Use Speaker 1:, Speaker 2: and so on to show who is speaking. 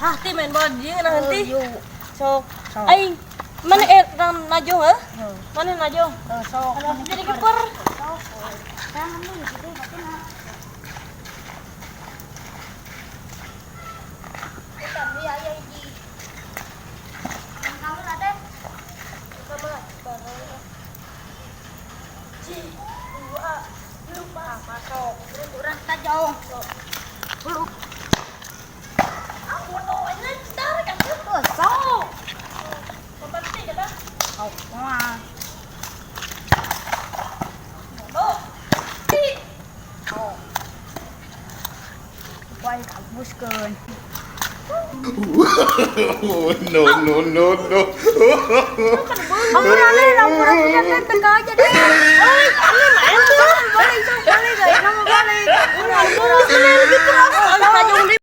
Speaker 1: Hah, ti main bola di dieu ngeunah henteu.
Speaker 2: Yuk.
Speaker 1: Sok.
Speaker 2: Sok.
Speaker 1: Aing mana rang najong heuh?
Speaker 2: Heuh.
Speaker 1: Mana najong?
Speaker 2: Heuh, sok.
Speaker 1: Jadi kiper.
Speaker 2: Jangan lu gitu, tapi Kabuskeun.
Speaker 3: Oh, no, no, no, no.
Speaker 2: Ampun ale, ampun aku jangan teka aja deh. Oi, ale main tuh. Balik, sok balik, guys. Nama balik. Ampun, ampun.
Speaker 1: Tajong deui.